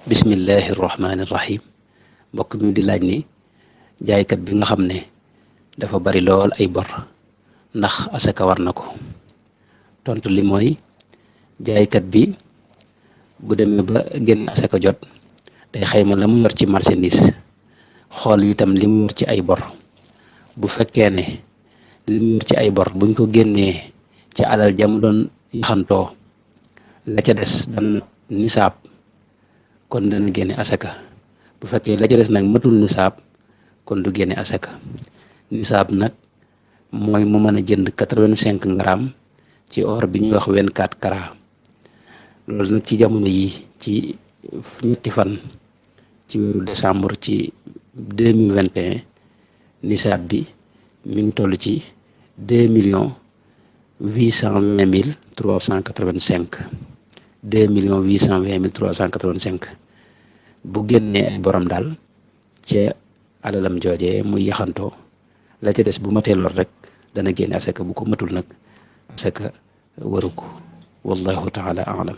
bismillahi rahmaani rahim mbokk mi di laaj ni jaaykat bi nga xam ne dafa bari lool ay bor ndax asaka war na ko. tontu li mooy jaaykat bi bu demee ba génn asaka jot day xayma la mu yor ci marchandise xool itam li mu yor ci ay bor. bu fekkee ne li mu yor ci ay bor buñ ko génnee ci alal jam doon yaxantoo la ca des dana nisaab, kon dana génne asaka. bu fekkee la ca des nag matul nisaab kon du génne asaka. nisaab nag mooy mu mën a jënd 85 grammes ci or bi ñuy wax 24 carats. loolu nag ci jamono yi ci ñetti fan ci weeru décembre ci 2021 nisaab bi mi ngi toll ci 2,820,385 2,820,385. bu génnee ay borom daal ca alalam joojee muy yaxantoo la ca des bu matee lor rek dana génne asaka, bu ko matul nag asaka waru ko. wallahu taala alam.